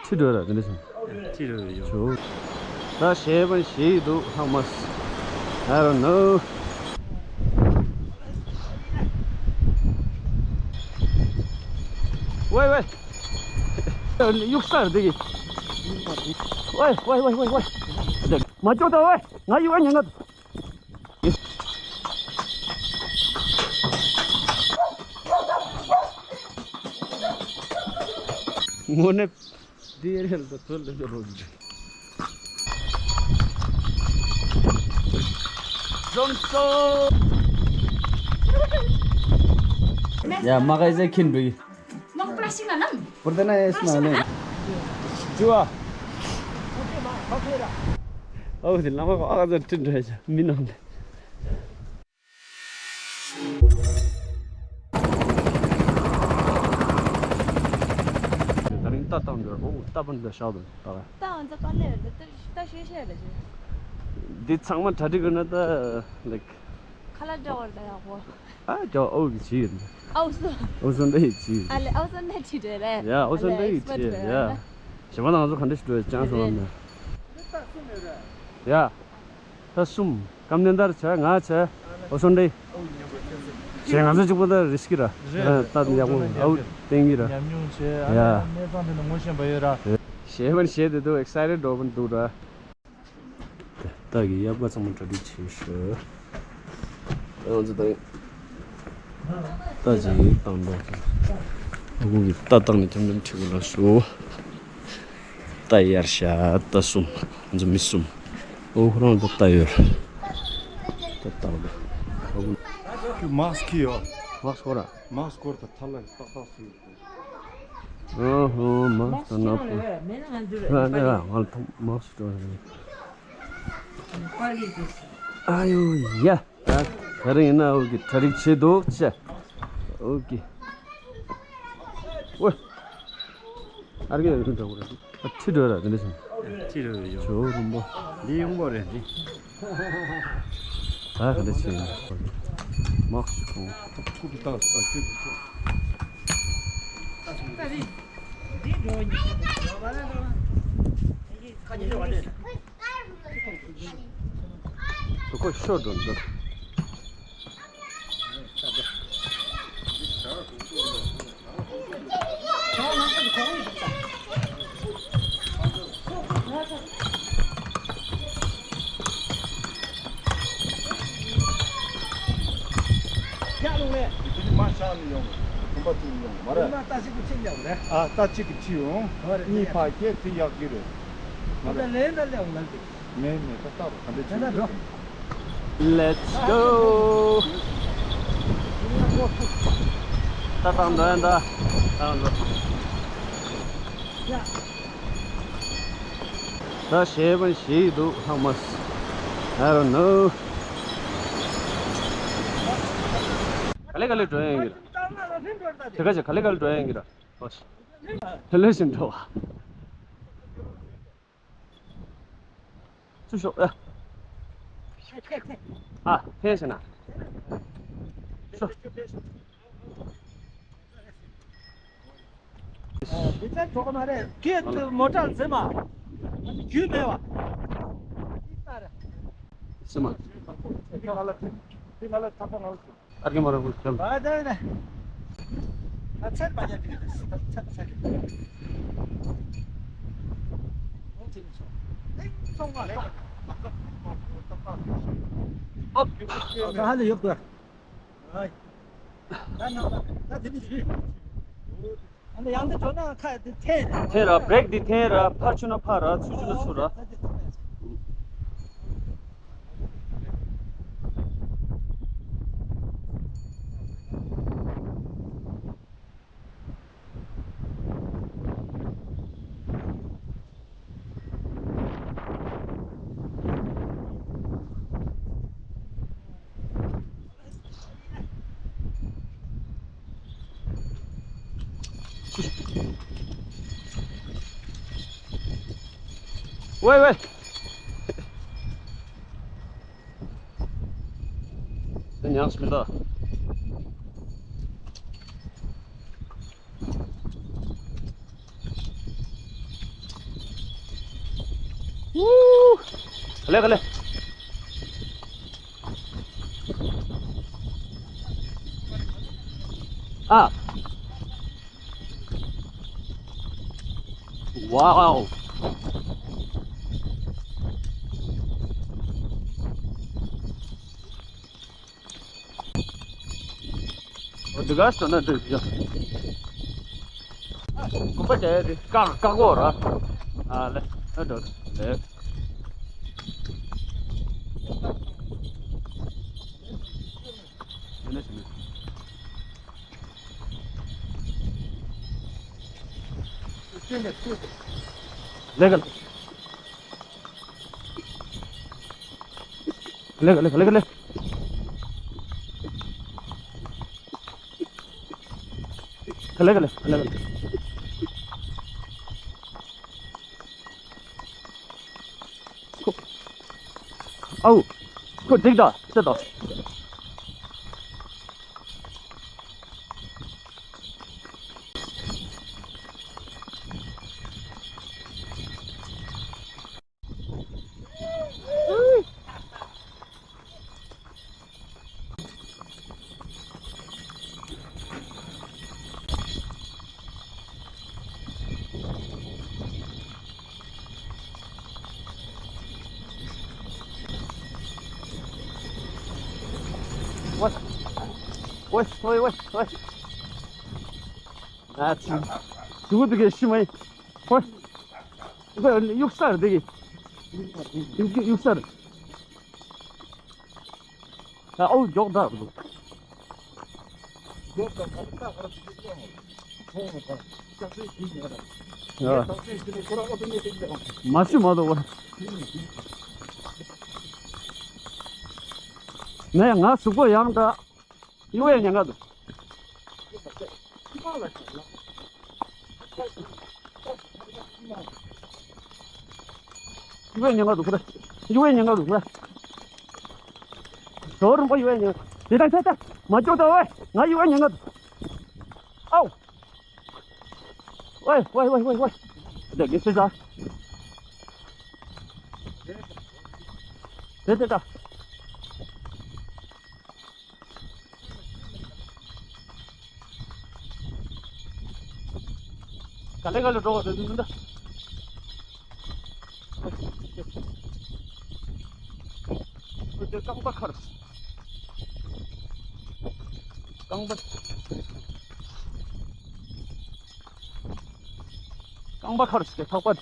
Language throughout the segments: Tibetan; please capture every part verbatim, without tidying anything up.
ཁྲིད་འགྲོ་ར་དེ་འདྲ་བྱུང་། ཁྲིད་འགྲོ་ཡོང་། ད་ཞེས་པ་ཞེས་ཡི་འདུག་ཧ་མ་སི། I don't know. ཝེ་ཝེ། གཡུག་ས་རེད་དེ་གི། ཝེ་ཝེ་ཝེ་ཝེ་ཝེ། མ་ཅོག་ད་ཝེ། ང་ཡུག་ཨ་ཉན་ང་། དངོས་གནས། འདི་ཡར་ལ་ཐོན་ལ་འགྲོ་རོགས་གྱིས། འཛོམས་སོ། ཡ་མ་ག་ཟེ་ཁིན་འགྲོ་ཡི། མག་པ་ཤིང་ན་ནམ། པུར་དེ་ན་ཡེ་སི་ན་ལེ། ཇུ་ཨ། ཨོ་དེ་ལ་མ་ག་ཨ་ཟེ་ཁྲིན་འགྲོ་ཡ་མི་ནང་ལེ། ད་རིང་རྟ་བཏང་འདོད། ཨོ་རྟ་པན་འདི་ཤག་ཏུ་ད། རྟ་ཨ་ཚ་པ་ལེ་རེད། ད་ཤེས་ཤེས་རེད། འདི་ཚང་མ་གྲ་སྒྲིག་དགོས་ན་ད་ལེགས། ཁ་ལག་འདྲ་བར་ད་ཡག་པོ། ཨ་ཅོ་ཨོ་གི་ཅི་ཡིན། ཨའུ་སུ། ཨོ་སོན་འདྲ་ཡི་ཅི་ཡིན། ཨ་ལེ་ཨའུ་སོན་འདྲ་ཅི་རེད་རེད། ཡ་ཨོ་སོན་འདྲ་ཡི་ཅི་ཡིན་ཡ། གཞན་པ་ནང་ཚོ་ག་འདྲ་ཞིག་འགྲོ་ཡ་ཅང་སོང་བ་མེད། ཡ། ད་གསུམ། ཀམ་ནན་དར་བྱས། ང་བྱས། ཨོ་སོན་འདྲེ། བྱས། ང་ཚོ་གཅིག་པོ་ད་རིས་ཀི་ར། རེད། ད་ཡག་པོ་ཨའུ་ཏེང་གི་ར། ཉམས་མྱོང་བྱས། ཨ་ཡ། ནས་གནས་ཚང་དེ་ནས་ངོ་ཤེས་པ་ཡོད་ར། ཞེས་པ་ཞེས་དེ་དུ་ཨེག་སའི་ཊེཌ་འགྲོ་བ་འདུག་ར། ད་གི་ཡབ་ཀ་ཚང་མ་གྲ་སྒྲིག་བྱས་ཤག་ང་ཚོ་ད་རྟ་ཅིག་བཏང་འགྲོ། ཨ་ཁུ་གི་རྟ་བཏང་ནས་འཐེམ་འཐེམ་ཁྲིད་དགོས་ལ་སོ། རྟ་གཡར་ཤག་རྟ་གསུམ། ང་ཚོ་མི་གསུམ། ཨོ་ཁོ་རང་ཚོ་རྟ་ཡོད། རྟ་བཏང་འགྲོ། ཁྱོད་མཱ་སི་ཁི་ཡོད། མཱ་སི་ཁོ་ར། མཱ་སི་ཁོ་ར་ད་ཐ་ལ་ཏག་ཏག་སུ་ཡོད། ཨོ་ཧོ་མཱ་སི་ད་ན་པོ། ང་ལ་ཐོ་མཱ་སི་ཏོ་རེད། ཨ་ཡོ་ཡ། ད་ག་རེ་ཡིན་ན་འོ་གི་གྲ་སྒྲིག་བྱེད་འདུག་ཅེ། འོ་གི། ཨོ། ཨར་གེ་ཡོད་འདྲ་བོ་རེད། ཨ་ཁྲིད་འགྲོ་ར་དེ་འདྲ་བྱུང་། ཁྲིད་འགྲོ་ཡོད། ཇོ་རུམ་པོ། འདི་ཡོང་བ་རེད་འདི། ད་ག་འདྲ་བྱེད་ཡིན། མག་ཅིག་ཁོང་། ཁུག་གི་ཏག་ཏག་ཁྱོད་ཀྱི་ཁྱོད། ཁོ་ཤོར་འགྲོ་འདུག་ཡ་ལུང་ལས། དེ་ནི་མ་ཤང་ནས་ཡོང་། གོམ་པ་བཙུགས་ཡོང་མ་རེད། མ་ལྟ་ཞིག་གི་ཕྱིར་ཡོང་རེད། ཨ་ལྟ་ཅིག་གི་ཕྱིར་ཡོང་། ཧོ་རེད། གཉིས་ཕ་གི་དེ་ཡག་གི་རེད། མ་རེད། ལན་ད་ལས་འོང་ལ་འདུག་མེད་མེད། ད་ལྟ་བ་ག་འདྲ་ད་ད་འགྲོ། Let's go. ད་བཏང་འགྲོ་ཡ་ད། བཏང་འགྲོ། ད་ཞེས་པ་ཞེས་ཡི་འདུག་ཧ་མ་སི། I don't know. ག་ལེ་ག་ལེ་འགྲོ་ཡ་ཡིན་གྱི་ར། དེ་ག་ཅིག་ག་ལེ་ག་ལེ་འགྲོ་ཡ་ཡིན་གྱི་ར། ལྷོད་ལྷོད་བཞིན་འགྲོ་བ། ཚུར་ཤོག་ཨ། ཨ་ཕེབས་ཤིག་ན། ཤོག་འདི་ཚན་གྲོགས་མ་རེད། ཁྱེད་མོ་ཊ་འཛིན་མ། རྒྱུས་མེད་བ། སེམས་མ། འདི་ང་ལ་འདི་ང་ལ་ཐག་པ་ང་ལ། ཨར་གི་མ་ར་ཧུ་ཁྱམ། ཨ་ད་ན། ཨ་ཚད་པ་ཡ་དེ་ཚད་ཚད། ཨོ་ད་ཧ་ལས་ཡོད་གི། ཨ་ད་ན་ད་དེ་ནི་ཞུ། ཨ་ནི་ཡང་དེ་འགྲོ་ན་ཁ་དེ་འཐེན། འཐེན་ར། བྲེག་འདི་འཐེན་ར། ཕར་ཆུ་ན་ཕར་ར། ཚུར་ཆུ་ན་ཚུར་ར། ཝེ་ཝེ། དེ་ཉག་ཅིག་མི་འདུག་ལེ་ག་ལེ། ཨ། ཝའོ། འདི་ག་སོ་ན་འདི་ཡོད། ཀུམ་པ་དེ་རེད། ཀག་ཀག་གོ་ར། ཨ་ལེ། ཨ་འགྲོ་ལེ། ཡིན་ན་ཞིག་ནས། ལེ་ག་ལེ། ལེ་ག་ལེ་ག་ལེ་ག་ལེ། ག་ལེ་ག་ལེ་ག་ལེ་ག་ལེ། ཨའུ། ཁོ་འགྲིག་ད་ཟེར་ད། ཝེ། ཝེ་ཝེ་ཝེ་ཝེ། ཨ་ཙི། ཟུག་འདུག་གི་ཤི་མ་ཡིན། ཧོ། ཧོ་གཡུག་ས་རེད་འདི་གི། གཡུག་གཡུག་ས་རེད། ད་ཨོ་མགྱོགས་དྲགས་འདུག་ཨ། མ་ཤི་མ་གཏོགས་པ། ནས་ང་གཟུགས་པོ་ཡང་འདྲ། གཡུག་ཡས་ཉེན་ཁ་འདུག་གཡུག་ཡས་ཉེན་ཁ་འདུག་ཁོ་རེ། གཡུག་ཡས་ཉེན་ཁ་འདུག་ཁོ་རེ། ཞོར་རིང་པོ་གཡུག་ཡས་ཉེན་ཁ། དེ་དང་དེ་དང་མ་བཅུག་ད་ཝེ། ང་གཡུག་ཡས་ཉེན་ཁ་འདུག་ཨའོ། ཝེ་ཝེ་ཝེ་ཝེ་ཝེ། དེ་གི་སི་ས། དེ་དེ་ད། ག་ལེ་ག་ལེ་འགྲོ་བ་དེ་འདུག་ད། ཁོ་དེ་རྐང་པ་འཁར། རྐང་པ། རྐང་པ་འཁར་ཞིག་ཐག་པ།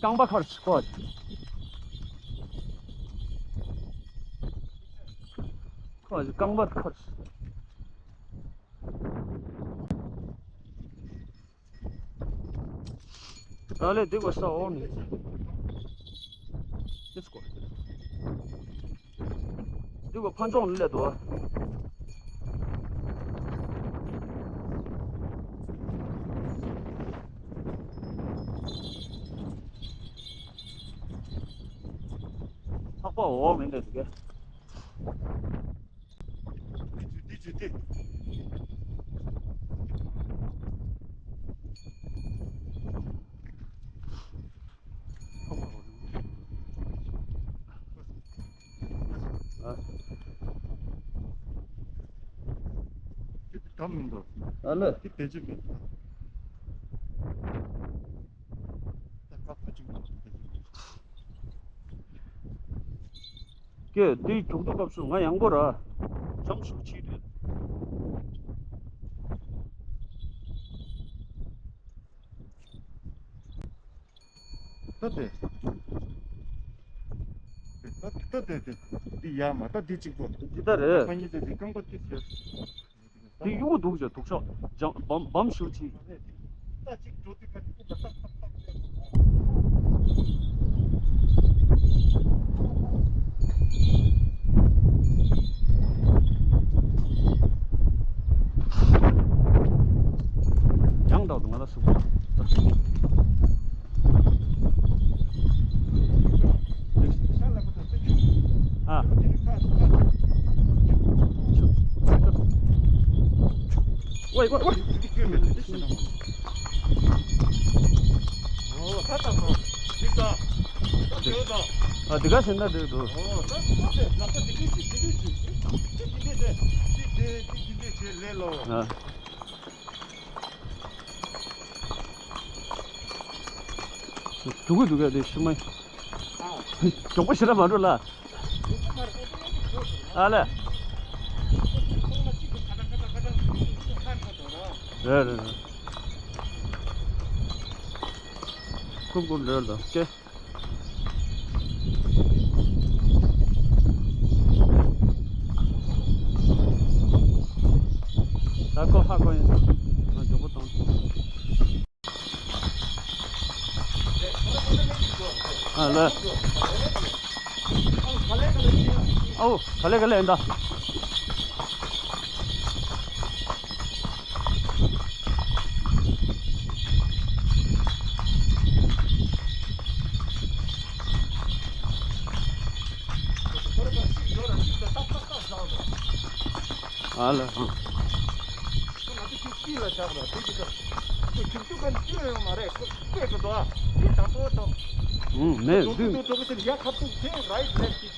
རྐང་པ་འཁར་ཞིག་ཁོ། ཁོ་རྐང་པ་འཁར་ཞིག་ཨ་ལེ། འདི་གོ་ས་འོག་ནས། ཅེས་གོ། འདི་གོ་ཕ་ཅོང་ལ་སླེབས་འདུག་ལྷག་པ་འོག་མིན་འདྲ་འདུག་གས། འདི་འདི་འདི། ཨ་ལེ། འདི་བེད་སྤྱོད་མེད། ཀྱེ། འདིའི་མཇུག་ཏུ་སྐབས་སུ་ང་ཡང་པོ་ར། འཇམ་ཞུགས་ཕྱིས་ཏེ། ད་དེ། ད་ད་དེ་དེ། འདི་ཡ་མ་ད་འདི་གཅིག་པོ། འདི་ད་རེད། ཁ་ཉིན་དེ་འདི་རྐང་པ་གཅིག་ཟེར། དེ་གཡུག་འདུག་ཅེས་འདུག་ཤོག་ཇང་བམ་བམ་ཞུ་ཅིག་ཡང་འདྲ་འདུག་ང་ལ་སུ། ཨ། ཝེ་ཝེ་ཝེ། འོ་ད་ད་ད། ཨ། འདི་ག་ཟེར་ན་འགྲིག་འདུག་ཨོ། ད་ད་དེ་ལག་པ་དེ་འདྲས་ཅིག་དེ་འདྲས་ཅིག་དེ་འདྲས་དེ་དེ་དེ་དེ་འདྲས་བྱས་ལས་ལོ། ཨ། འགྲོ་གི་འདུག་གས་དེ་ཤུ་མ། མགྱོགས་པོ་ཞེ་དྲག་མ་འགྲོ་ལ། ཨ་ལེ། རེད་རེད་རེད། ཁུབ་ཁུབ་འགྲོ་ལ་ཀེ། ད་ཁོ་ཧ་གོ་ཡིན། ང་མགྱོགས་པོ་གཏོང་། ཨ་ལེ། ཨོ། ག་ལེ་ག་ལེ་ཡིན་ད། ཨ་ལ། ཁོ་ང་ཚོ་ཁྱོད་དཀྱིལ་ལ་བཞག་ར་དེ་གི་ཁ། ཁྱོད་ཁྱུག་ཁྱུག་ག་ནས་སྐྱོན་ཡོང་མ་རེད། ཁོ་སྐད་ཤོད་དོ། ཨ། དེ་དང་པོ་དང་། ཨུང་མེད་འདུག་འདུག་འདུག་འདུག་ཟེར་ཡ་ཁ་ཐུག་དེ་རའི་ཊི་ལེབ་ཊི་ཅིག་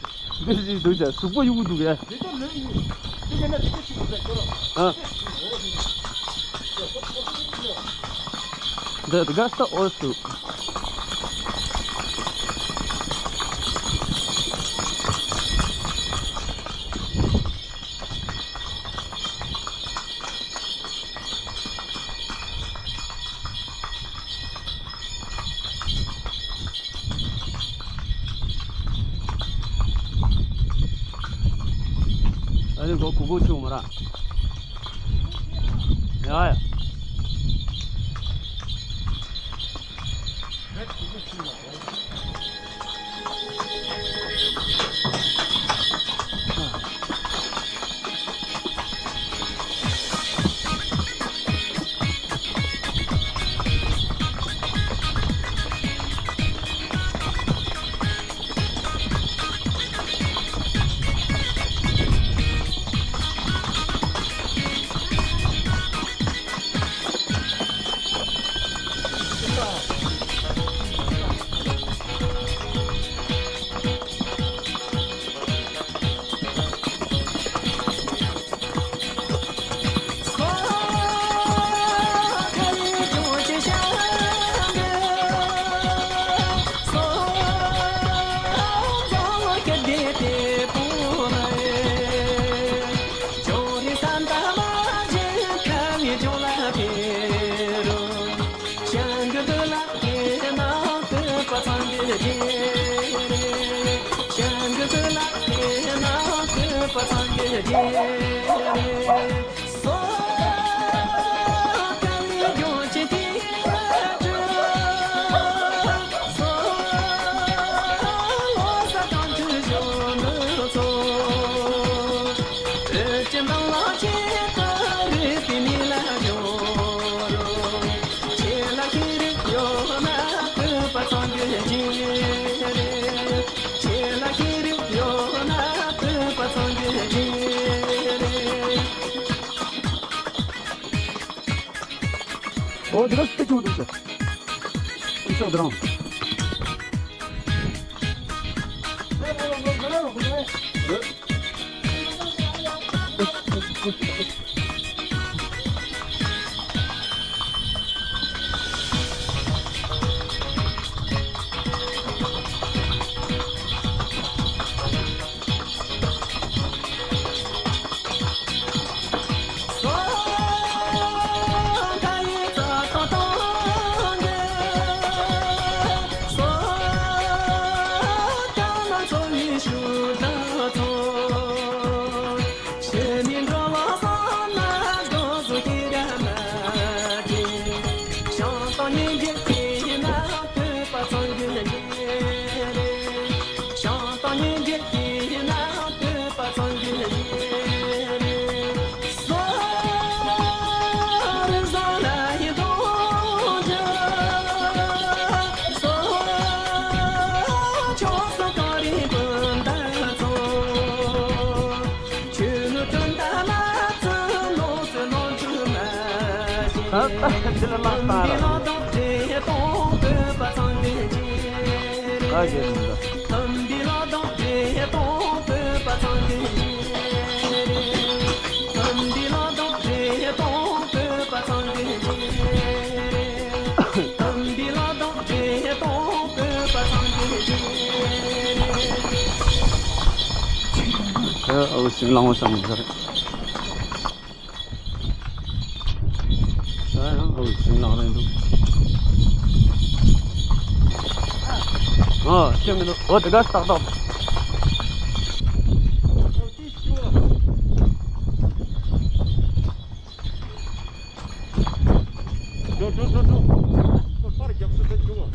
འདི་ཞིག་འདུག་ཅག་གཟུགས་པོ་གཡུག་འདུག་གས། དེ་ད་ལོས་ཡིན། དེ་ག་ན་དེ་ག་ཞིག་འདུག་ཟེར་ཁྱོད་ར། ཨ། འདི་དེ་ག་ས་འོ་སུ། ཨ་ནི་གོ་གུ་གུ་ཆུང་མ་ར། ཡ་ཡ། ཨོ་དེ་ག་སྟེ་ཆུང་འདུག་ཟེར། ཨི་ཤོག་དེ་རང་། ཨ། ད་ལྟ་འདི་ལ་བླངས་བཏང་ར། ཨ། ཨ་འོ་ཞིང་ལང་བ་བསམ་མི་ཚར། ཨ་འོ་ཞིང་ལང་རེད་འདུག་ཨ་ཁྱོད་མི་འདུག་འོ་དེ་ག་ཏག་ཏག་འགྲོ་འགྲོ་འགྲོ་འགྲོ། པར་རྒྱབ་སུ་ཕེབས་འགྲོ།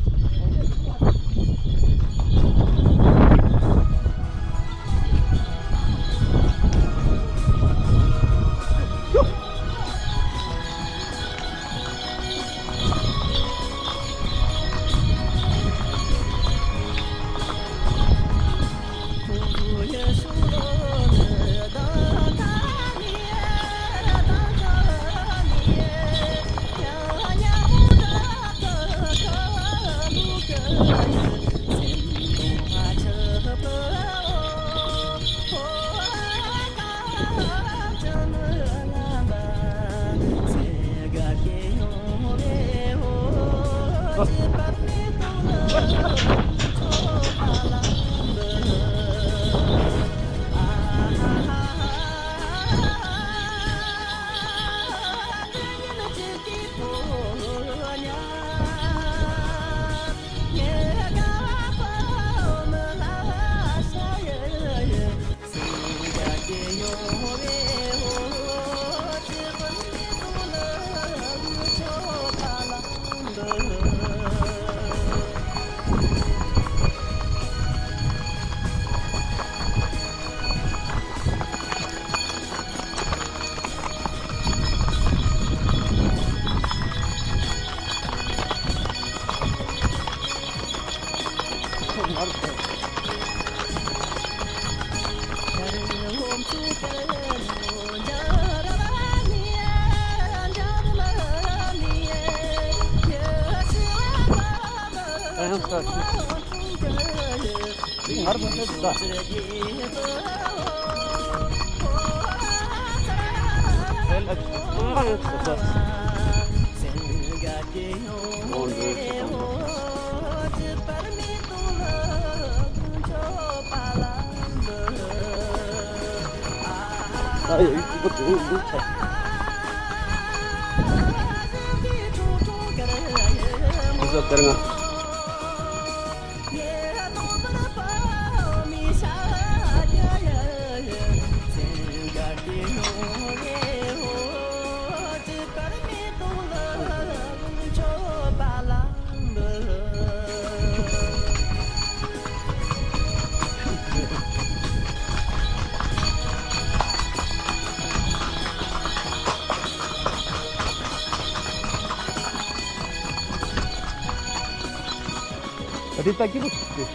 ཨ་དེ་ལྟ་སྐྱིད་པོ་འདུག་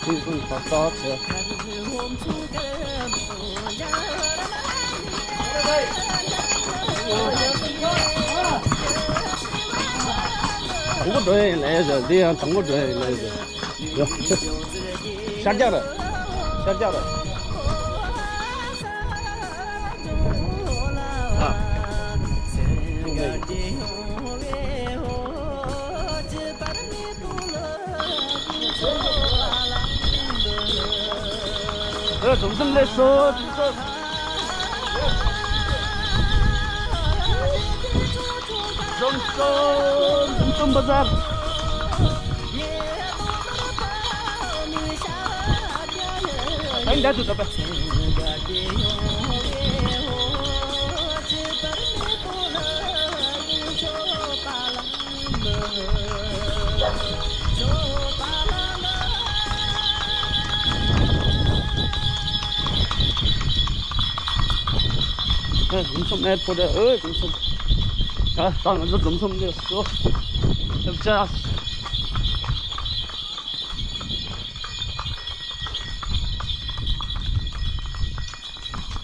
དེ་ཀུན་ཏག་ཏག་བྱས། དང་པོ་འགྲོ་ཡ་ཡིན་ལབ་ཡ་ཟེར། འདི་ཡང་དང་པོ་འགྲོ་ཡ་ཡིན་ལབ་ཡ་ཟེར། ཡ། ཤར་རྒྱག་རེད། ཤར་རྒྱག་རེད། ཨ། ཨེ། འཛོམས་འཛོམས་སླེབས་སོང་། འཛོམས་སོང་། འཛོམས་སོང་། བ་ཟར། ཨ་འདྲ་དུ་ད་པ། ཨ། འཛོམས་སོང་ཨེར་པོར་ཊི། ཨོ་འཛོམས་སོང་། ད་ད་ང་ཚོ་འཛོམས་སོང་སླེབས་སོང་།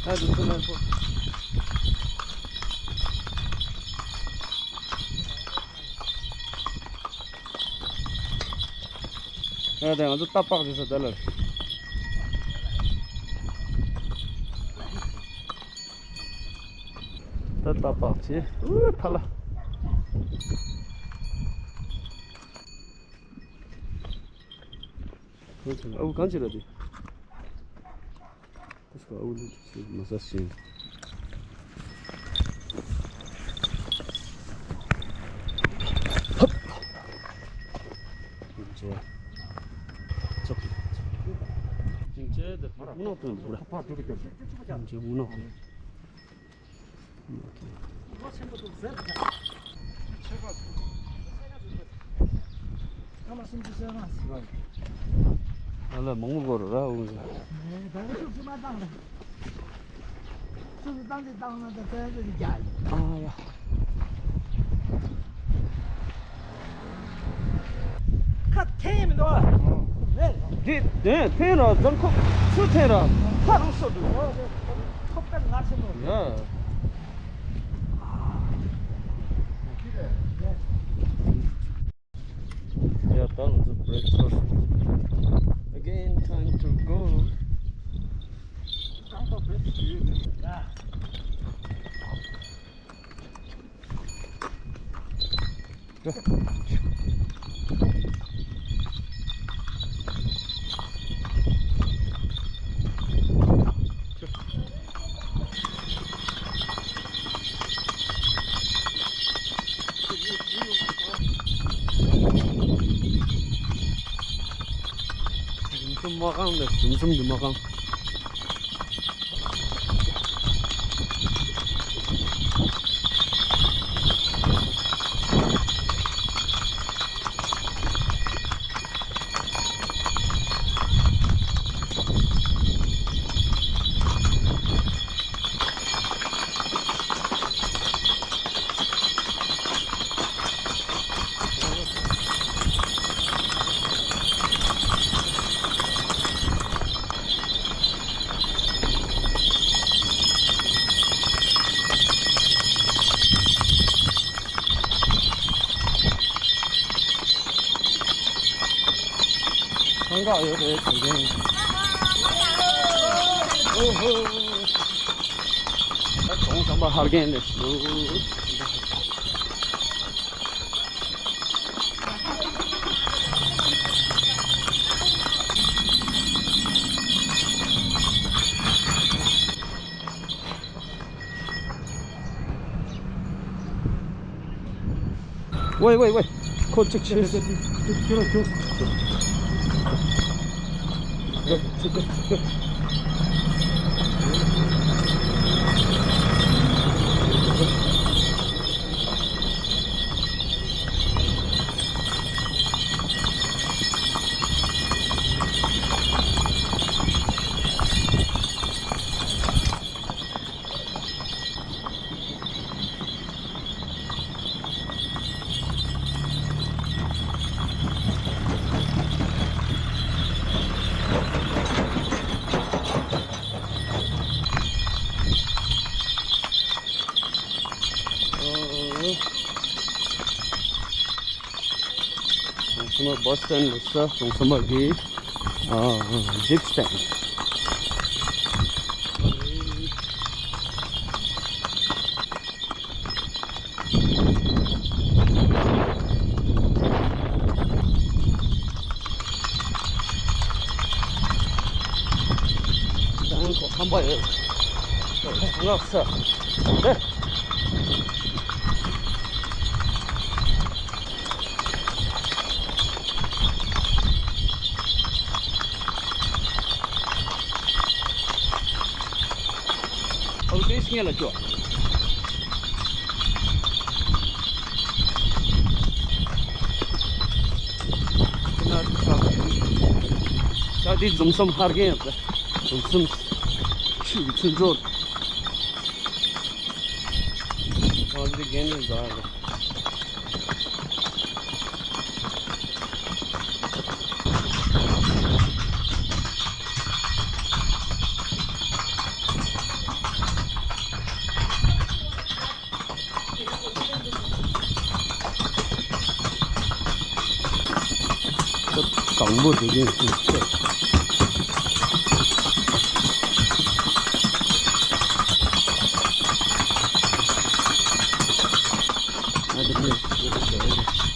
ཨ། འཛོམས་སོང་ཨེར་པོར་ཊི། ཡ་དེ་ང་ཚོ་རྟ་པགས་བྱེད་ས་དེ་ལ། ད་རྟ་པགས་བྱེད། ཨུ་ཐ་ལ། ཨུ་གང་བྱེད་ར་དེ། ཨུ་ལུ་ཅིག་མ་ཟ་ཞིང་། ཧབ། ཅིང་ཅེ། ཅོག་ཅིང་ཅེ་དེ་མུ་ནག་ཏུ་འདུག་ར། ཅིང་ཅེ་མུ་ནག་ཏུ། ཨ་ལ་མང་པོ་སྐོར་ར་འོང་ཟེར། ཨ་ཡ། ཁ་འཐེན་མི་འདུག་ཨ། འདི་འདོན་འཐེན་ར་འཛམ་ཁོག་ཆུ་འཐེན་ར་ཁ་རང་སོ་འདུག་ཁོག་པའི་ང་ཆེན་མོ། ཡ། Yeah, that was a breakfast. Again, time to go. ཟུམ་ཟུམ་མ་གང་ལ་ཟུམ་ཟུམ་གྱི་མ་གང་། སངས་དྲག་ཡོད་རེད་དེ་རིང་། ཨོ་ཧོ། ད་གྲོང་ཚང་པ་ཧར་གན་ནས་སུ། ཝེ་ཝེ་ཝེ། ཁོ་གཅིག་ཕྱིན། གྲོང་གསར་པ་བྷ་སི་སི་ཊེན་ཌི་ལ་ས། གྲོང་གསར་པ་གི་ཨ་ཇིབ་སི་ཊེན་ཌི། ད་ཁོ་ཁམས་པ་ཡོད། ངག་ས་དེ། ཨོ་དེ་སྔོན་ལ་སྐྱོ། ད་དེ་འཛུམ་སོམ་ཧར་གན་ཡོད་པ། འཛུམ་སོམ་ཆུ་ཚུན་འགྲོ། ཨོ་དེ་རྒན་ནས་འཛའ་རེད། ད་ དང་པོ་དེ་གིན་སུ་ཆེ།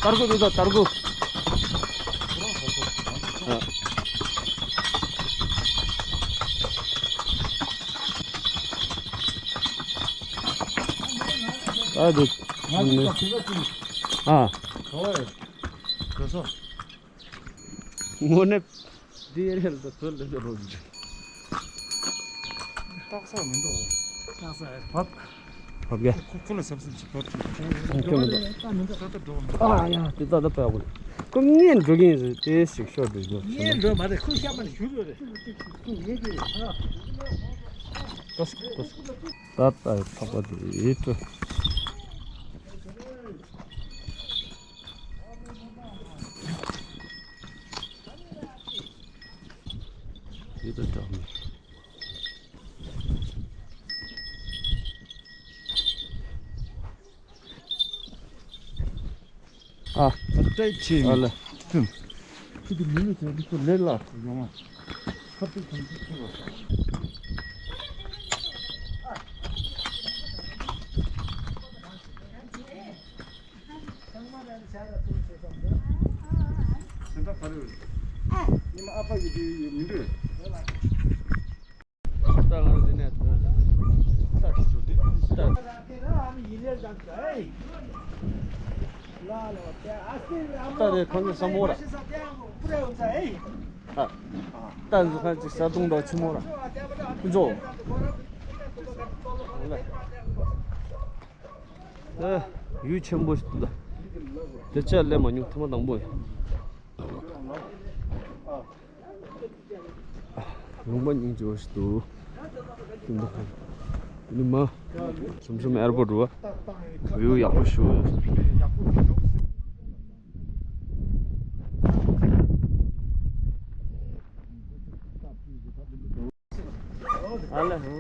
ཏར་གུ་དེ་ཚོ་ཏར་གུ། ཨ་དེ། ཨ། དངོས་གནས། འདི་ཡར་ལ་ཚོད་ལ་འགྲོ་རྒྱུ། སྟག་ས་མི་འགྲོ། སྟག་ས་བབ། བབ་ག་ཁོ་ཁོ་ལ་སབ་སབ་ཅིག་བབ་ཅིག་ཁྱོད་མི་འགྲོ། ས་ད་འགྲོ་མི་འགྲོ། ཨ་ཡ་དེ་ད་ད་ཕ་ཡག་པོ་རེད། ཁོ་ངས་འགྲོ་གིན་རེད་དེ་ཞིག་ཤོར་འགྲོ་རྒྱུ། ངས་འགྲོ་མ་རེད། ཁོ་ཤ་མ་ནས་ཞུ་རེད། ཁོ་ངས་ཀྱི་ཨ། ཏོ་སི་ཏོ་སི། ད་ད་ཐག་པ་དེ་ཡིད་དུ། ཡིད་དུ་དྲག་མི། ཨ། ཏྲའི་ཆེ་ཨ་ལ། ཐུམ། ཁྱེད་ཀྱི་མི་ལུས་ཚན་འདི་ཚོ་ལས་སླ་ཡོང་བ། ཁ་ཐུག་ཐམས་ཅད་ཐུག་པ། སེམས་ཐག་ག་རེ་རེད། ཉི་མ་ཨ་ཕ་ཡི་དེ་ཡི་མི་འདུག་ད་ང་རང་འདི་ནས་ད་ད་ད་ད་རེ་ཁང་གི་ས་མོ་ར། ད་ད་འཛུ་ཁང་ཅིག་ས་དུང་འདྲ་ཆི་མོ་ར། ཀུན་ཚོ། ད་ཡུལ་ཆེན་པོ་ཞིག་འདུག་ད་དེ་ཆ་སླེབས་མ་མྱོང་ཐེངས་མ་དང་པོ་ཡིན། ལུང་པ་སྙིང་རྗེ་བོ་ཞིག་འདུག་ཀུན་ཏུ་ཁང་། ནི་མ། ཞུམ་ཞུམ་ཨེར་པོར་འགྲོ་བ། བེའུ་ཡག་པོ་ཞུ། ཨ་ལ་ཧུ།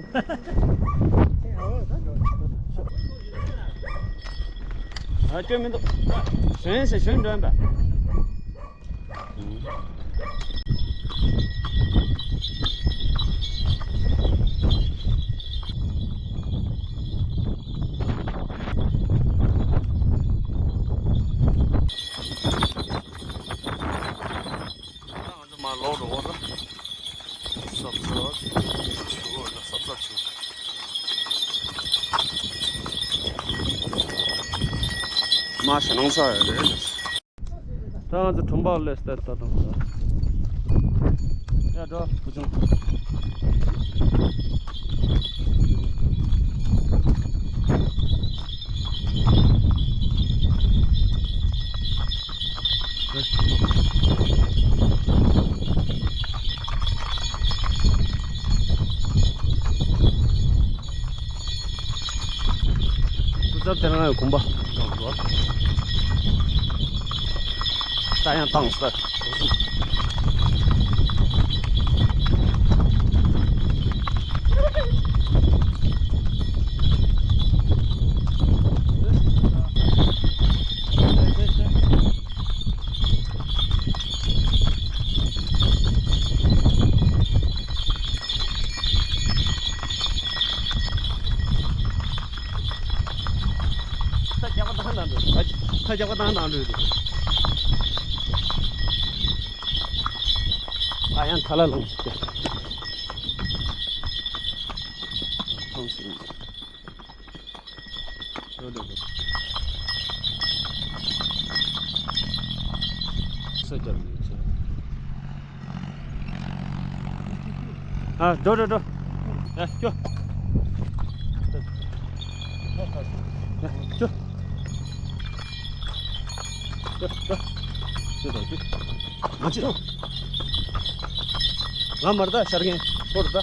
ཨ་སྐྱོན་མི་འདུག་ཞོན་ཞེས་ཞོན་འགྲོ་ཡིན་པ། ང་ཚོ་མར་ལོག་འགྲོ་གི་རེད། སབ་སབ་ཆུ་ལ་སབ་སབ་ཆུ། མ་ཞེ་ནང་ས་རེད། ད་ང་ཚོ་གྲོང་པ་ལས་སྟེར་ལྟ་དང་ས། ཡ་འགྲོ་བུ་ཆུང་། སྐུ་ཚབ་དེ་རང་ཡང་གོམ་པ། ད་ཡང་བཏང་ས། ད་རྒྱག་པ་བཏང་ན་འགྲོ། ད་རྒྱག་པ་བཏང་ན་འགྲོ་འདུག་ཨ་ཡང་ཐ་ལ་ལངས་ཏེ། ཐང་ཞིག་འགྲོ་འགྲོ་འགྲོ། ས་རྒྱབ་ཡོད་ཚེ། ཨ་འགྲོ་འགྲོ་འགྲོ། ཨ་སྐྱོ། ཨ་སྐྱོ། སྐྱོ་སྐྱོ། སྐྱོ་དང་སྐྱོ། མ་ཅི་དང་། ང་མར་ད་ཤར་ངེ་སྐོར་ད།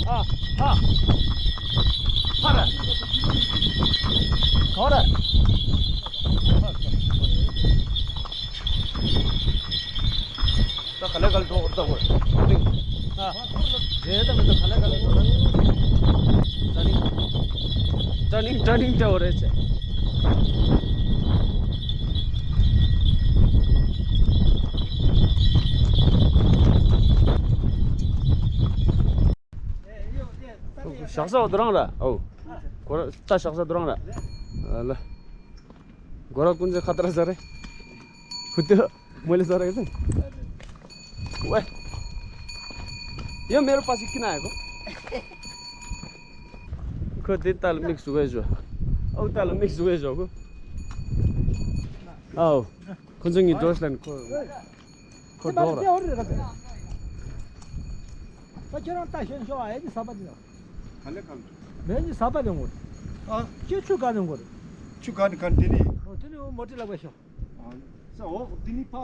ཨ་ཧ། ཧ་ར། ག་ར། ད་ག་ལེ་ག་ལེ་འགྲོ་འོར་ད་འོར། ཨ། རེད་ད་མི་ད་ག་ལེ་ག་ལེ་འགྲོ་ན། ཏྲ་ནིང་། ཏྲ་ནིང་ཏྲ་ནིང་འདྲ་བོ་རེད་ཅེ། ཞག་ས་འོ་དུ་རང་ར། ཨོ། གོ་ར་ད་ཞག་ས་དུ་རང་ར། ཨ་ལ། གོ་ར་ཀུན་ཛེ་ཁ་ཏར་ཟ་རེ། ཧུ་ཏི་མོ་ལི་ཟ་རེ་ཟེ། ཝེ། ཡ་མེ་རོ་པ་སི་ཁི་ན་ཡ་གོ། ཁོ་དེ་ཏ་ལ་མིག་སུ་བེ་ཞོ། ཨོ་ཏ་ལ་མིག་སུ་བེ་ཞོ་གོ། ཨོ། ཁོ་ཚོ་ངི་འགྲོ་ཤ་ལན་ཁོ། ཁོ་འགྲོ་ར། ད་ཁྱོད་རང་ལྟ་ཤོད་ཤོག་ཨེ་ནི་ས་པ་དེ་ལ། ག་ལེ་ག་ལེ། མེ་ནི་ས་པ་ལེ་ངོ། ཨ། ཁྱོད་ཆུ་ག་ནས་ངོ། ཆུ་ག་ནས་ག་ནས་དེ་ནི། ཨོ་དེ་ནི་མོ་ཏི་ལ་བས་ཤོག་ཨ་ནི། ས་འོ་དེ་ནི་ཕ།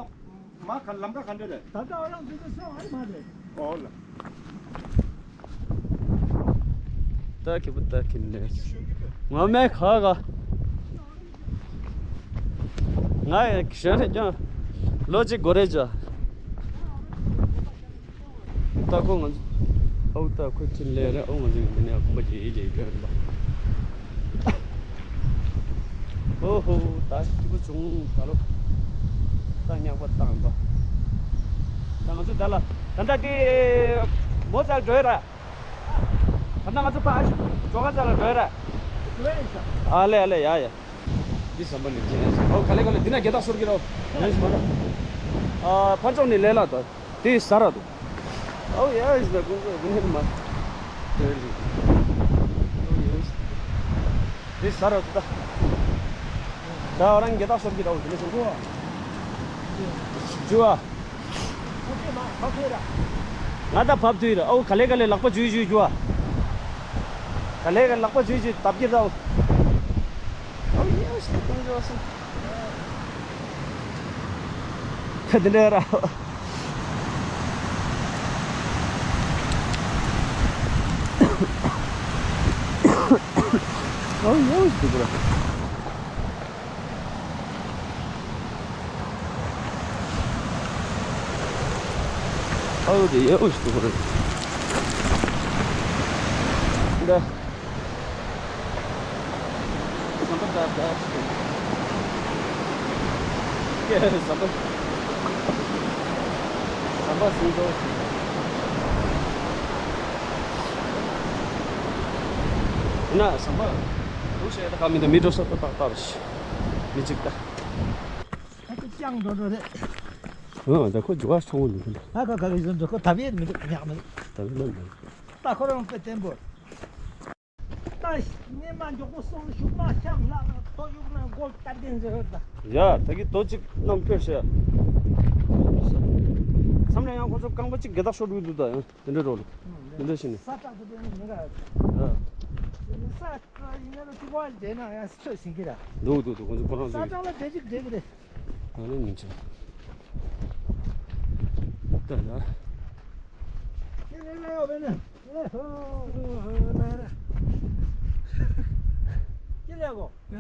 མ་ག་ལམ་ཀ་ག་འདྲ་རེད། ད་ལྟ་ཨ་རང་དེ་ཚོ་ས་ཨ་མ་རེད། ཨོ་ལ། ད་ཁེ་པོ་ད་ཁེ་ནས། ང་མེ་ཁ་ག་ང་ཡང་གཞན་རེ་ཀྱང་ལོ་གཅིག་འགོར་རེ་བྱ། ད་ཁོ་ང་ཚོ་ཨའུ་ད་ཁོ་ཁྱིམ་ལས་རེ་ཨའུ་ང་ཚོ་ཡིན་ནས་ཁོམ་པ་ཅིག་ཡིད་ལས་ཡོད་རེད་པ། ཨོ་ཧོ་ད་སྐྱིད་པོ་བྱུང་ད་ལོ། ད་ཉག་པ་བཏང་པ། ད་ང་ཚོ་ད་ལ་ད་ལྟ་དེ་མོ་ཚར་འགྲོ་ཡ་ར། ད་ལྟ་ང་ཚོ་ཕ་ཨ་ཞུ་ཇོ་ཁ་ཚར་ལ་འགྲོ་ཡ་ར། ཨ་ལེ་ཨ་ལེ་ཡ་ཡ། འདི་ཟམ་པ་ནས་ཁྱེར་ཡིན་ཟེར། ཨོ་ག་ལེ་ག་ལེ་འདི་ན་རྒྱ་སྟག་སོར་གི་རོ། ཡང་ཞིག་མ་ར། ཨ་ཕར་ཕྱོགས་ནས་ལས་ལ་དོ། དེ་ས་ར་དོ། ཨོ་ཡ་ཞིག་ད་ཀུན་ཀུན་ཀུན་ནས་མ། དེ་རེད། ཨོ་ཡ་ཞིག་དེ་ས་ར་དོ་ད། ད་རང་རྒྱ་སྟག་སོར་གི་རོ་དེ་ནས་སོང་གོ། ཇུ་ཨ། ང་ད་བབ་དུས་ར་ཨོ་ག་ལེ་ག་ལེ་ལག་པ་འཇུ་འཇུ་འཇུ་ཨ། ག་ལེ་ག་ལག་པ་འཇུ་འཇུ་བབ་ཀྱི་ར་ཨོ། ཨོ་ཡ་ཞིག་ད་འཇུ་ཨ་སོང་། ད་དེ་འདྲ་ར། ཨོ་ཡ་ཞིག་དུ་ར། ཨའུ་དེ་ཡོད་ཞིག་འདུག་རེད། འདི། ཟམ་པ་ད་ད་ཞིག་ཀྱེ་ཟམ་པ། ཟམ་པ་སྲིན་པོ་ཞིག་ཡིན་ན་ཟམ་པ། འདུག་བྱས་ད་ག་མི་འདུག་མི་འགྲོ་ས་ད་ཏག་ཏག་རེད། མི་གཅིག་ད། ད་ཅི་ཅང་འགྲོ་འགྲོ་རེད། ཨ་ད་ཁོ་འགྱུར་བ་ཆུང་བོ་འདུག་ད་ཁ་ཁ་གི་བཟོ་འགྲོ་ཁོ་ད་བས་མི་འདུག་ཉག་མི་འདུག་ད་བས་མི་འདུག་ད་ཁོ་རང་དཔེ་བརྟན་པོ། ད་སྙེ་མ་མགྱོགས་པོ་སོང་ཞུགས་མ་ཤམ་ལ་ཐོ་ཡུག་ན་མགོ་ལྟར་གིན་བཟོས་ད། ཡ་ད་གི་དོ་གཅིག་རྣམ་དཔེ་བཤད། མཚམས་ལ་ཡང་ཁོ་ཚོ་རྐང་པ་གཅིག་དགེ་ཐག་ཤོར་འགྲོ་གི་འདུག་ད་ཡང་དེ་འདྲ་རོ་ལུག་དེ་འདྲ་བྱས་ནས། ས་དྲག་ཏུ་དེ་ནི་མི་འགའ་ཡ། ས་དྲག་ཡིན་ན་ལ་ཅིག་བ་བྱས་ན་ཡང་སི་ཆོད་ཟིན་གི་ར། འདུག་འདུག་འདུག་ཁོ་ཚོ་ཁོ་རང་ས་ཚོ་དྲག་ལ་བདེ་གཅིག་བདེ་གི་རེད། ང་ལ་མི་འཆི། ད་ཡ། ཁྱེད་ལས་ལ་ཡོད་པས་ན། ཨེ་ཧོ་ཧོ་ཧོ་ལ་ར། ཁྱེད་ལས་གོ། ཡ།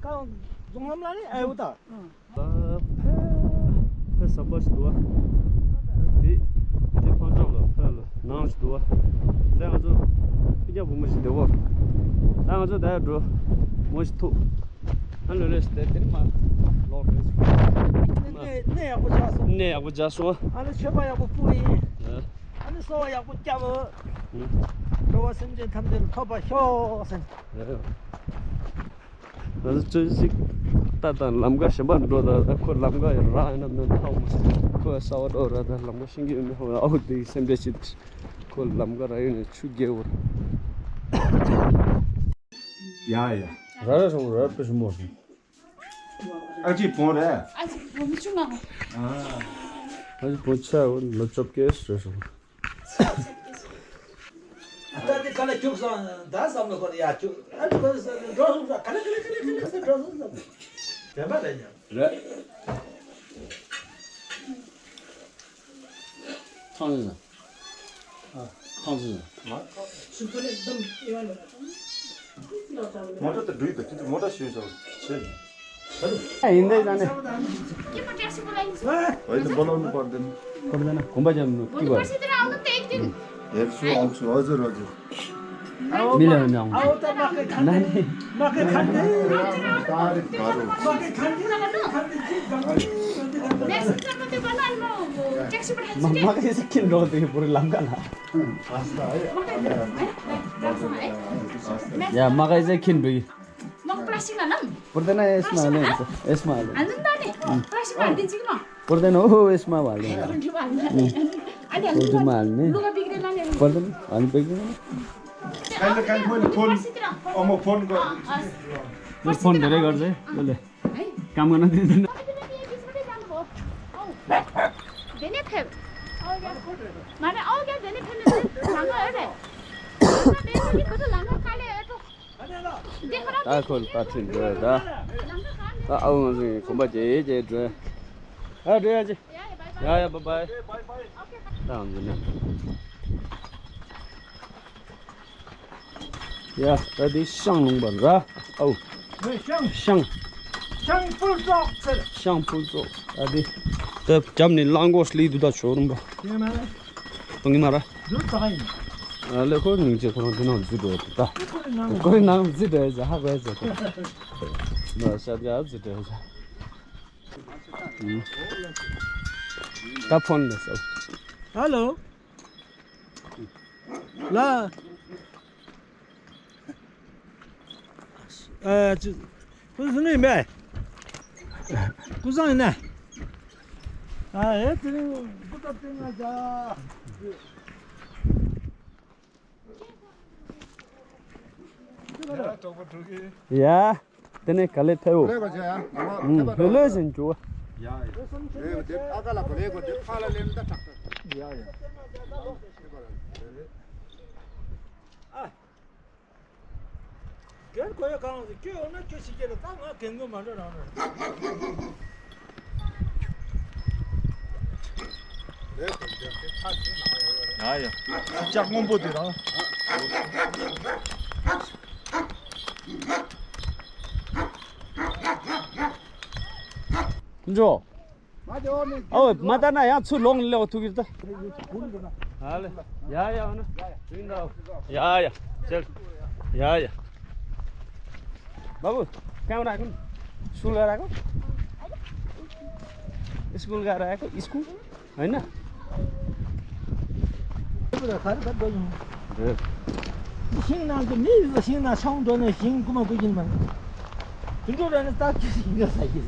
ཀང་རྫོང་ལམ་ལ་ནི་ཨེ་འུ་ད། ཨ་ཕ། ཕ་ཟམ་པ་ཞིག་འདུག་བ། དེ། དེ་ཕ་ཅོག་ལ་ཕ་ལ་ནང་ཞིག་འདུག་བ། དེ་ང་ཚོ་སྤུན་ཀྱག་བུ་མོ་ཞིག་འདུག་བ། ད་ང་ཚོ་ད་ཡར་འགྲོ། མོ་ཞིག་ཐུག་ཨ་ལོ་ལེ་ཞིག་དེ་དེ་ནི་མ་ལོག་རེད། གནས་གནས་ཡག་པོ་ཆགས་སོང་། གནས་ཡག་པོ་ཆགས་སོང་། ཨ་ནི་མཆོད་པ་ཡག་པོ་ཕུལ་ཡིན། ཨ་ནི་གསོལ་བ་ཡག་པོ་བརྒྱབ། འགྲོ་བ་སེམས་ཅན་ཐམས་ཅད་ལ་ཐོབ་པ་ཤོག་ཟེར། ང་ཚོ་ཅོ་ཅིག་ལྟ་དང་ལམ་ཁ་གཞན་པ་འགྲོ་དང་ཁོ་ལམ་ཁ་ཡང་རག་ཡིན་ན་མེད་ཐོག་མ་ཁོ་ས་བ་འགྲོ་ར་དང་ལམ་ཁ་ཤེས་ཀྱི་ཡོད་མེད་ཧོ་ཨའོ་དེ་སེམས་པའི་ཆེད་ཁོ་ལམ་ཁ་རག་ཡོད་ནས་ཆུ་རྒྱལ་བོར། ཡ་ཡ། ར་ར་སོང་ར་པེ་སུ་མོ་སོང་། ཨ་ཅེ་བོང་རེད། ཨ་ཅེ་བོང་ཆུང་ང་། ཨ་ཅེ་བོང་ཆ་ལོ་བཅོ་བརྒྱད་རེད་སོང་། ད་དེ་ག་ལ་རྒྱུགས་སོང་ད་བསམ་ལ་ཁོ་ཡ་རྒྱུགས་ཨ་ཅེ་ཁོ་འགྲོ་སོང་ས་ག་ལ་ག་ལ་ག་ལ་ག་ལ་ས་འགྲོ་སོང་ས། བདེན་པ་རེད་ཉམས། རེད། ཐང་ལ། ཐང་ལ། མོ་ཊ་དེ་འགྲུལ་དུ་ཁྱེད་ཚོ་མོ་ཊ་ཞོན་ཤོག་ཆེ། ཡིན་དེ་ད་ནི། ཨོ་ཡིན་དེ་སྦོ་ལོག་ནི་པར་དེ་ནི། གོམ་པ་ན་གོམ་པ་རྒྱབ་ནི་ཀི་བར། ཡེ་སུ་ཨང་སུ་ཨོ་ཟེར་ཨོ་ཟེར། མི་ལ་ཡོང་ནའང་། མ་མ་གི་ཟེར་ཁྱིན་འགྲོ་དེ་བོར་ལམ་ཀ་ལ། ཡ་མ་གི་ཟེར་ཁྱིན་འགྲོ་ཡི། ཕོན་དེ་རེ་གར་ཟེ་ལོ་ལེ། སྐམ་ག་ན་དེ་དེ་ན། དེ་ནས་ཕེབས། ང་ནི་ཨོ་རྒྱ་དེ་ནས་ཕེབས་ནས་ལམ་ཁ་ཨེ་རེད། ལམ་ཁ་ཁ་ལེ་ཨེ་འགྲོ། ད་ཁོ་ལ་ད་ཁྲིད་འགྲོ་ད། ད་ཨ་འོ་ང་ཚོ་གོམ་པ་རྒྱག་རྒྱག་འགྲོ། ཨ་འགྲོ་ཡ་ཅི། ཡ་ཡ་བའི་བའི། ད་ང་ཚོ་ནས། ཡ་ད་འདི་ཤང་ལུང་པ་ར། ཨའུ། ཤང་། ཤང་། ཤང་ཕུལ་ཙོག་ཟེར། ཤང་ཕུལ་ཙོག་ད་འདི། ད་རྒྱབ་ནས་གླང་གོག་ལི་དུ་ད་ཆོ་རུམ་པ། ཡང་ན། གཏོང་གི་མ་ར། འདུག་ད་ཡིན། ཨ་ལེ་ཁོ་སྙིང་རྗེ་ཁོ་རང་འདི་ནང་འཛུལ་འགྲོ་ཡོད་ད། ཁོའི་ནང་འཛུལ་འགྲོ་ཡོད་ཟེར་ཧ་གོ་ཡོད་ཟེར་ཁོ། ནོ་ཤ་རྒྱ་འཛུལ་འགྲོ་ཡོད་ཟེར། ད་ཕོན་ལ་སོ། ཧ་ལོ། ལ། ཨ་ཅི། ཀུན་སུ་ནི་མེ། ཀུན་སང་ཡིན་ན། ཨ་ཨེ་ཙི་རིང་ཀུ་ཏ་ཏི་ང་ཇ། ཡ། དེ་ནས་ག་ལེ་ཕེབས། ལེ་གོ་ཅ་ཡ། ཧུ་ལེ་ཞིན་ཅུ། ཡ་ཡ། ལེ་གོ་དེ་ཨ་ཀ་ལ་གོ་ལེ་གོ་དེ་ཕ་ལ་ལེན་ད་ཁྲག་ཏུ། ཡ་ཡ། ཨ། རྒན་གོ་ཡ་གང་ཟེར་ཁྱོད་འོ་ན་ཁྱོད་ཤི་རྒྱལ་ལ་ད་ང་རྒན་གོ་མ་འགྲོ་རང་རེད། ཡ་ཡ། ལྕགས་སྔོན་པོ་དེ་རང་། འགྲོ། ཨོ་མ་ད་ན་ཡང་ཚུར་ལོག་ནས་ལེགས་ཐུག་གི་ད། ཨ་ལེ། ཡ་ཡ་ཨ་ན། ཡ་ཡ། ཡ་ཡ། बाबु कहाँ रखेको? स्कुल गएर आएको? स्कुल गएर आएको? स्कुल? होइन? ཤིང་ནང་དུ་མི་ཡོད་ཤིང་ནང་ཆང་འགྲོ་ནས་ཤིང་རྐུ་མ་རྐུ་གིན་མ། དུད་འགྲོ་ར་ནི་སྟག་གི་ཤིང་ག་ས་ཡིན།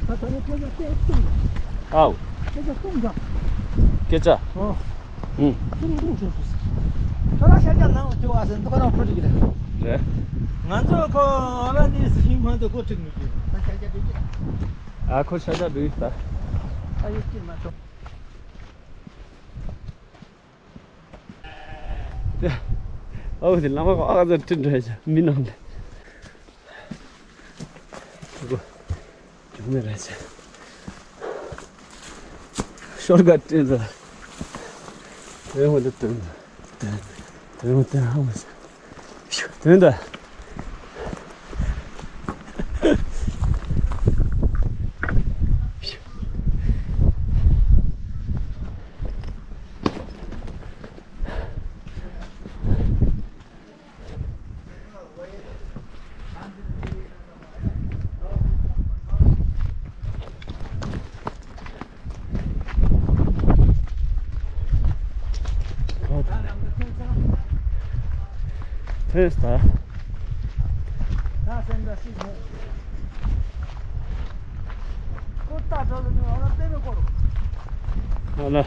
ད་ད་ནི་སྐད་ཆ་སྐད་གཏོང་། ཨའོ། སྐད་ཆ་གཏོང་ད། སྐད་ཆ། ཨོ། ཧུམ། ཁྱོད་རང་ཤ་རྒྱགས་ནང་དུ་བ་ཟེར་འདུག་རང་ཕྲུ་གུ་རེད། རེད། ང་ཚོ་ཁོ་ཨོ་ལ་འདི་སི་ཤིང་མ་འདུག་ཁོ་ཁྲིག་མི་དགོས། ད་ཤ་རྒྱགས་འདུག་གི་ད། ཨ་ཁོ་ཤ་རྒྱགས་འདུག་གི་ད། ཨ་ཡོད་ཀྱི་མ་ཆོག་ཨོ་དེ་ལ་མ་ཁོ་ཨ་ཙི་ཁྲིད་འགྲོ་ཡ་མི་ནང་ལ། ཁོ་ཁྱུག་མེད་ར་ཆེ། ཤོར་ག་སྤྲད་ཟ། དོན་ཧོ་དེ་དོན་དོན་དོན་དོན་ཧ་མ་ཟ། དོན་དོན། ཐོན་ས། ཨ་ལ།